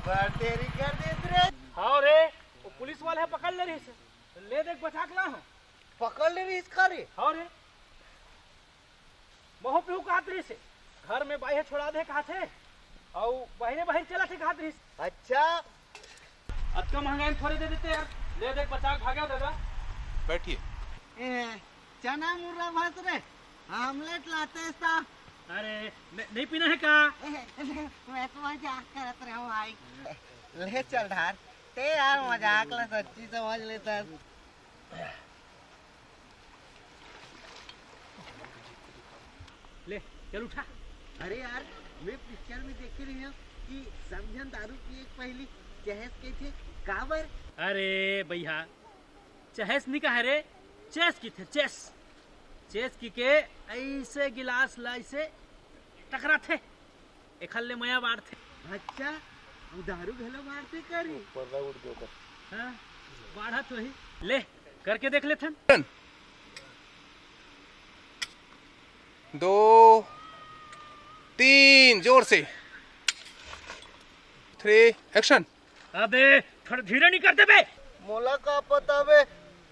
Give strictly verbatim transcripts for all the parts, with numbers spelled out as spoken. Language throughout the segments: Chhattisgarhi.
पर तेरी कर देत रे। हाँ रे, वो पुलिस वाले ह पकड़ ले रहिस हे। ले देख बचा के ला हँव। पकड़ ले रहिस का रे? हाँ रे। महूँ पीहूँ कहत रहिस हे। घर में बाई ह छोड़ा दे कहत हे। अउ बाहिरे बाहिर चलत हे कहत रहिस। अच्छा। अतका महंगाई में थोड़े दे देते यार। ले देख बचा के भागेंव दादा। बैठिए। ए, चना मुर्रा भस रे, आमलेट लातेस ता। अरे, नहीं, नहीं पीना है का? मैं तो मजाक करत रहेंव भाई। ले चल ढार, ते यार मजाक ला सच्ची समझ लेथस। ले, चल उठा। अरे यार, मैं पिक्चर में देखे रहेंव कि सब झन दारू पिए के पहिली चेस कहिथे, काबर? अरे भैया, चेस नहीं कहे रे, चेस कहिथे, चेस। चेस कहिके अइसे गिलास ला अइसे टकराथे, एखर ले मया बाढ़थे। अच्छा, वो दारू घलो बाढ़थे का रे? हाँ, बाढ़त होही। ले, करके देख लेथन। दो, तीन, जोर से। Three, action. अबे, थोड़ा धीरे नहीं कर देबे? मोला का पता बे,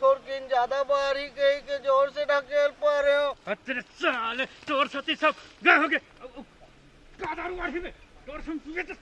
थोड़किन ज्यादा बाढ़ गे हे के जोर से ढकेल पा रहेंव। अरे तेरे साले, तोर सेती सब गा होगे। का दारू बाढ़ही बे? तोर संग पीबे तो